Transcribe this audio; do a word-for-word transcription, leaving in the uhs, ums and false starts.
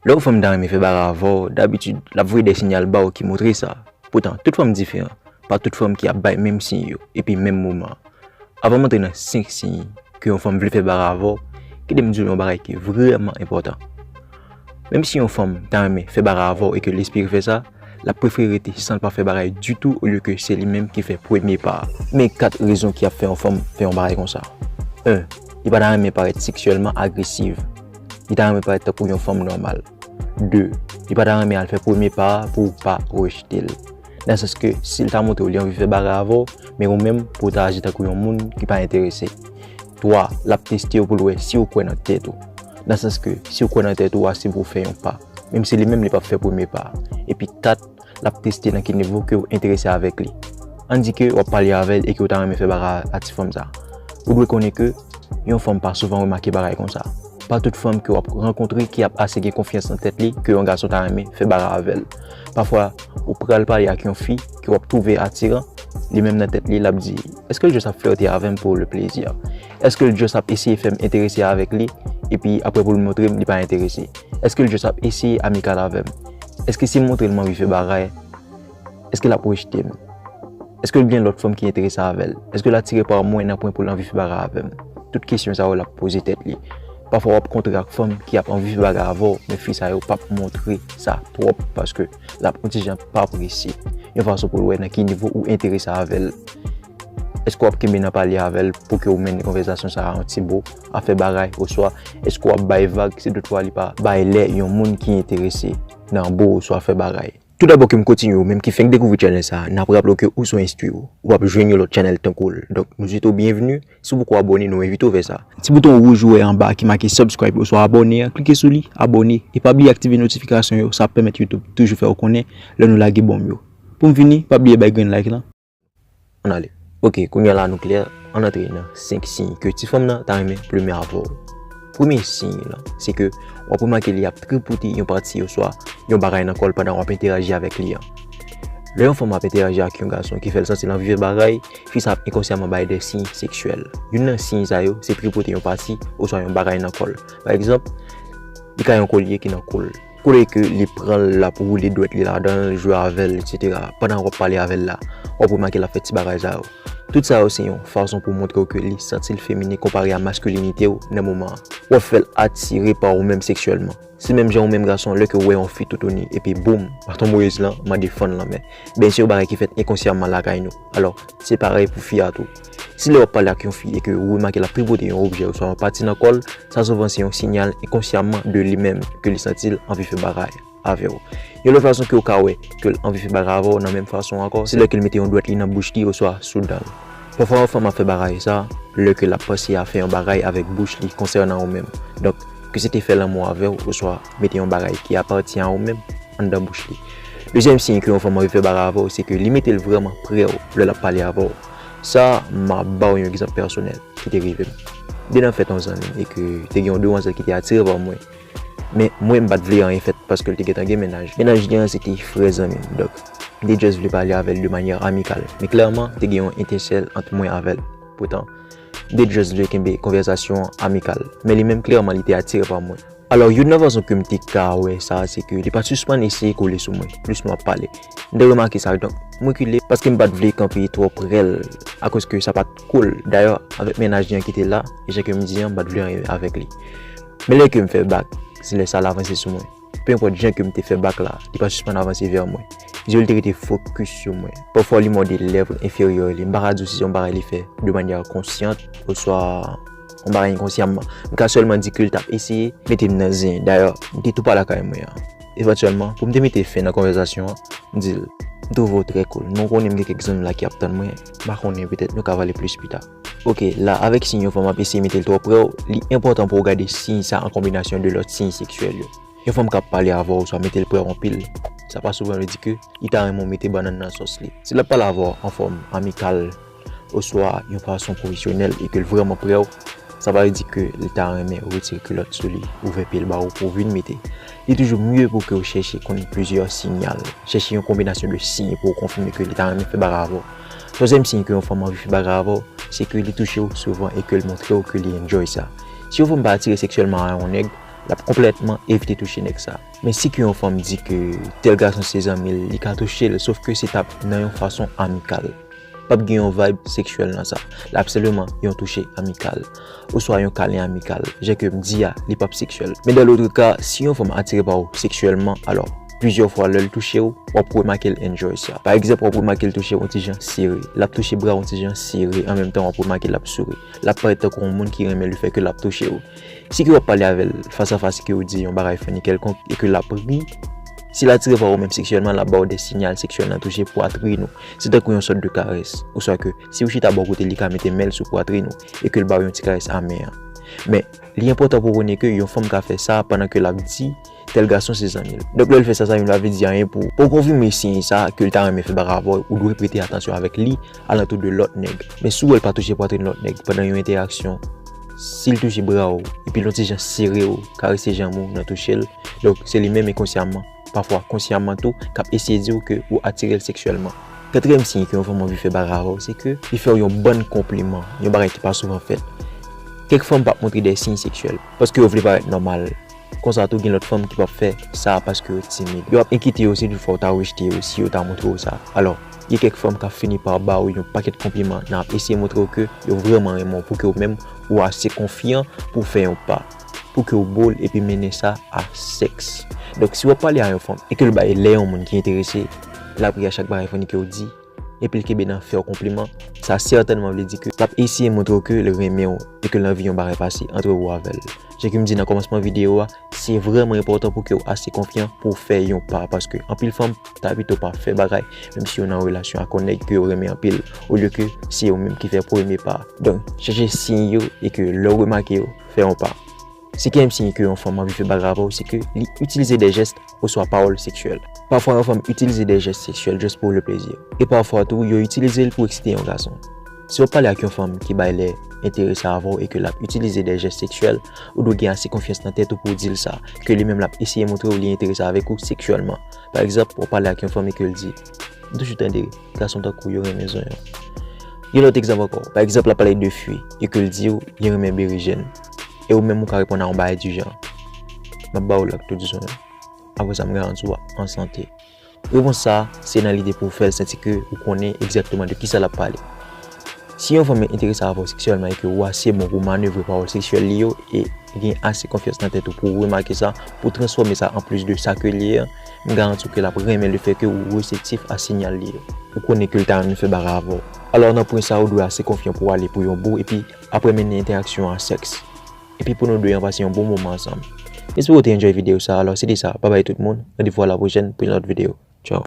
Lè yon fanm ta renmen fè bagay avè w, dabitid, l ap voye de sinyal ba w ki montre sa. Poutan, tout fanm diferan. Pa tout fanm ki ap bay menm siy yo, epi menm moman. Avan m antre nan senk siy ke yon fanm vle fè bagay avè w, kite m di w yon bagay ki vrèman enpòtan. Menm si yon fanm ta renmen fè bagay avè w e ke l espere fè sa, l ap prefere rete san l pa fè bagay ditou olye ke se li menm ki fè premye pa a. Men kat rezon ki ap fè yon fanm fè yon bagay konsa. En, li pa ta renmen parèt seksyèlman agresiv. Li ta renmen parèt tankou yon fanm nòmal. De, li pa ta renmen al fè premye pa a pou w pa rejte l. Nan sans ke si l ta montre w li anvi fè bagay avè w, men ou menm pou w ta aji tankou yon moun ki pa enterese. Twa, l ap teste w pou l wè si w kwè nan tèt ou. Nan sans ke si w kwè nan tèt ou ase pou w fè yon pa, menm si li menm li p ap fè premye pa a. Epi kat, l ap teste nan ki nivo ke w enterese avèk li. Ann di ke w ap pale avè l e ke w ta renmen fè bagay a ti fanm sa. Ou dwe konnen ke yon fanm pa souvan remake bagay konsa. Pa tout fanm ke w ap rankontre ki ap ase gen konfyans nan tèt li ke yon gason ta renmen fè bagay avè l. Pafwa, ou pral pale ak yon fi ke w ap twouve atiran, li menm nan tèt li, l ap di, èske l jis ap flète avè m pou le plezi? Èske l jis ap eseye fè m enterese avèk li, epi apre pou l montre m li pa enterese? Èske l jis ap eseye amikal avè m? Èske si m montre l m anvi fè bagay, èske l ap rejte m? Èske l gen lòt fanm ki enterese avè l? Èske l atire pa mwen nan pwen pou l anvi fè bagay avè m? Tout kesyon sa yo l ap poze tèt li. Pafwa w ap kontre ak fanm ki ap anvi fè bagay avè w, men fi sa yo p ap montre sa twòp paske l ap yon ti jan pa prese. Yon fason pou l wè nan ki nivo ou enterese avè l. Èske w ap kenbe nan pale avè l pou ke w mennen konvèsasyon sa a yon ti bo, a fè bagay, oswa èske w ap bay vag si toutfwa li pa bay lè yon moun ki enterese nan bo oswa fè bagay? Toudabò ke m kontinye, ou menm ki fenk dekouvri channel sa a, n ap raple w ke ou se yon enstwi, ou ap jwenn yon lòt channel tankou l. Donk, nou swete w byenveni. Si w poko abòne, nou envite w fè sa. Ti bouton wouj ou wè anba ki make subscribe oswa abòne a, klike sou li, abòne, e pa bliye aktive notifikasyon yo, sa ap pèmèt YouTube toujou fè w konnen lè nou lage bonm yo. Pou m fini, pa bliye bay grenn like lan. Ann ale. Ok, kounye a la nou klè, ann antre nan senk siy ke ti fanm nan ta renmen plimen avè w. Premye siy lan, se ke w ap remake li ap tripote yon pati oswa yon bagay nan kò l pandan w ap enteraji avèk li an. Lè yon fanm ap enteraji ak yon gason ki fè l santi l anvi fè bagay, fi sa ap enkonsyaman bay de siy seksyèl. Youn nan siy sa yo, se tripote yon pati oswa yon bagay nan kò l. Pa egzanp, li ka yon kolye ki nan kou l. Kolye ke li pran l, l ap woule dwèt li ladan l, jwe avè l, etsetera. Pandan w ap pale avè l la, w ap remake l ap fè ti bagay sa yo. Tout sa yo se yon fason pou montre w ke li santi l feminen konpare a maskilinite w nan moman an. W ap fè l atire pa ou menm seksyèlman. Se menm jan ou menm gason, lè ke w wè yon fi toutouni, epi boum, baton moyiz lan mande fann lanmè. Ben, se yon bagay ki fèt enkonsyaman lakay nou. Alò, se parèy pou fi a tou. Si lè w ap pale ak yon fi e ke ou remake l ap tripote yon objè oswa yon pati nan kò l, sa souvan se yon siyal enkonsyaman de li menm ke li santi l anvi fè bagay avè w. Yon lòt fason ke w ka wè ke l anvi fè bagay avè w nan menm fason ankò, se lè ke l mete yon dwèt li nan bouch li oswa sou dan l. Pafwa yon fanm ap fè bagay sa lè ke l ap panse a fè yon bagay avèk bouch li konsènan ou menm. Donk, ke se te fè lanmou avè w oswa mete yon bagay ki apatyen a ou menm anndan bouch li. Dezyèm siy ke yon fanm anvi fè bagay avè w, se ke li mete l vrèman prè w lè l ap pale avè w. Sa, m ap ba w yon egzanp pèsonèl ki te rive m. M te nan fèt yon zanmi m e ke te gen yon demwazèl ki te atire pa mwen. Men mwen, m pa t vle anyen fèt paske l te gentan gen mennaj. Mennaj li an, se te frè zanmi m. Donk, m te just vle pale avè l de manyè amikal. Men klèman, te gen yon etensèl ant mwen avè l. Poutan, m te just vle kenbe konvèsasyon an amikal. Men li menm, klèman, li te atire pa mwen. Alò, youn nan fason ke m te ka wè sa, se ke li pa t sispann eseye kole sou mwen, plis nou ap pale. M te remake sa, donk, m rekile, paske m pa t vle kanpe twò prè l, akoz ke sa pa t cool. Dayè, avèk mennaj li an ki te la, e jan ke m di an, m pa t vle anyen avèk li. Men lè ke m fè bak, se lè sa l avanse sou mwen. Penpòt jan ke m te fè bak la, li pa sispann avanse vè mwen. Zye l te rete fokis sou mwen. Pafwa, li mòde lèv enferyè li. M pa ka di w si se yon bagay li fè de manyè konsyant, oswa yon bagay enkonsyamman. M ka sèlman di ke l t ap eseye mete m nan zen. Dayè, m te tou pa lakay mwen an. Evantyèlman, pou m te mete fen nan konvèsasyon an, m di l, m twouve w trè cool, men w konnen m gen kèk zanmi la ki ap tann mwen, m pa konnen, petèt nou ka pale plis pita. Ok, la, avèk siy yon fanm ap eseye mete l twò prè w, li enpòtan pou w gade siy sa an konbinasyon de lòt siy seksyèl yo. Yon fanm k ap pale avè w oswa mete l prè w anpil, sa pa souvan vle di ke li ta renmen w mete bannann nan sòs li. Si l ap pale avè w an fòm amikal oswa yon fason pwofesyonèl e ke l vrèman prè w, sa pa vle di ke li ta renmen retire kilòt sou li, ouvè pye l ba w pou w vin mete. Li toujou mye pou ke w chèche konn plizyè siyal, chèche yon konbinasyon de siy pou w konfime ke li ta renmen fè bagay avè w. Twazyèm siy ke yon fanm anvi fè bagay avè w, se ke li touche w souvan e ke l montre w ke li enjoy sa. Si yon fanm pa atire seksyèlman a yon nèg, l ap konplètman evite touche nèg sa. Men si ke yon fanm di ke tèl gason se zanmi l, li ka touche l, sof ke se t ap nan yon fason amikal. P ap gen yon vibe seksyèl nan sa. L ap senpleman yon touche amikal, oswa yon kalen amikal. Jan ke m di a, li p ap seksyèl. Men dans l'autre cas, si yon fanm atire pa w seksyèlman, alò, plizyè fwa lè l touche w, w ap remake l enjoy sa. Pa egzanp, w ap remake l touche w yon ti jan sere. L ap touche bra w yon ti jan sere, an menm tan w ap remake l ap souri. L ap parèt tankou yon moun ki renmen lefèt ke l ap touche w. Si ke w ap pale avè l fas a fas, ke w di yon bagay funny kèlkonk e ke l ap ri, si l atire pa w menm seksyèlman, l ap ba w de siyal seksyèl nan touche pwatrin ou. Se tankou yon sòt de karès. Oswa ke si w chita bò kote, li ka mete men l sou pwatrin ou e ke l ba w yon ti karès a men an. Men, li enpòtan pou w konnen ke yon fanm ka fè sa pandan ke l ap di tèl gason se zanmi l. Donk, lè l fè sa, sa menm pa vle di anyen pou ou. Pou w konfime siy sa ke l ta renmen fè bagay avè w, ou dwe prete atansyon avèk li alantou de lòt nèg. Men si w wè l pa touche pwatrin lòt nèg pandan yon entèraksyon, si l touche bra w, epi l yon ti jan sere w, karese janm ou nan touche l, donk se li menm enkonsyaman, pafwa konsyamman tou, k ap eseye di w ke ou atire l seksyèlman. Katriyèm siy ke yon fanm anvi fè bagay avè w, se ke li fè w yon bann konpliman, yon bagay ki pa souvan fèt. Kèk fanm p ap montre de siy seksyèl, paske yo vle parèt nòmal. Konsa tou, gen lòt fanm ki p ap fè sa paske yo timid. Yo ap enkyete yo si toutfwa w ta rejte yo, si yo ta montre w sa. Alò, gen kèk fanm k ap fini pa ba w yon pakèt konpliman nan ap eseye montre w ke yo vrèman renmen w, pou ke w menm, ou ase konfyan pou w fè yon pa, pou ke w bold epi mennen sa a sèks. Donk, si w ap pale a yon fanm e ke l bay lè yon moun ki enterese, l ap ri a chak bagay funny ke w di, epi l kenbe nan fè w konpliman, sa sètènman vle di ke l ap eseye montre w ke l renmen w e ke l anvi yon bagay pase ant ou avè l. Jan ke m di nan kòmansman videyo a, se vrèman enpòtan pou ke w ase konfyan pou w fè yon pa, paske anpil fanm ta pito pa fè bagay, menm si yo nan relasyon ak yon nèg ke yo renmen anpil, olye ke se yo menm ki fè premye pa. Donk, chèche siy yo e ke lè w remake yo, fè yon pa. Senkyèm siy ke yon fanm anvi fè bagay avè w, se ke li itilize de jès oswa pawòl seksyèl. Pafwa, yon fanm itilize de jès seksyèl just pou le plezi. E pafwa tou, yo itilize l pou eksite yon gason. Si w ap pale ak yon fanm ki bay lè enterese avè w e ke l ap itilize de jès seksyèl, ou dwe gen ase konfyans nan tèt ou pou w di l sa, ke li menm l ap eseye montre w li enterese avèk ou seksyèlman. Pa egzanp, w ap pale ak yon fanm e ke l di, "M toujou tande gason tankou w yo renmen zonyon." Yon lòt egzanp ankò, pa egzanp, l ap pale de fwi e ke l di w li renmen berijèn, e ou menm ou ka reponn a yon bagay di jan, "M ap ba w l ak tout zonyon. Apre sa, m garanti w an sante." Repons sa a, se nan lide pou w fè l santi ke ou konnen egzakteman de kisa l ap pale. Si yon fanm enterese avè w seksyèlman e ke ou ase bon pou manevre pawòl seksyèl li yo e gen ase konfyans nan tèt ou pou w remake sa, pou w transfòme sa an plis de sa ke li ye a, m garanti w ke l ap renmen lefèt ke ou reseptif a siyal li yo. Ou konnen ke l ta renmen fè bagay avè w. Alò, nan pwen sa a, ou dwe ase konfyan pou w ale pou yon bout, epi apre mennen entèraksyon an sèks. Epi pou nou de an pase yon bon moman ansanm. M espere w te enjoy videyo sa a. Alò, se te sa. Babay tout moun. Randevou a la pwochèn pou yon lòt videyo. Tchao.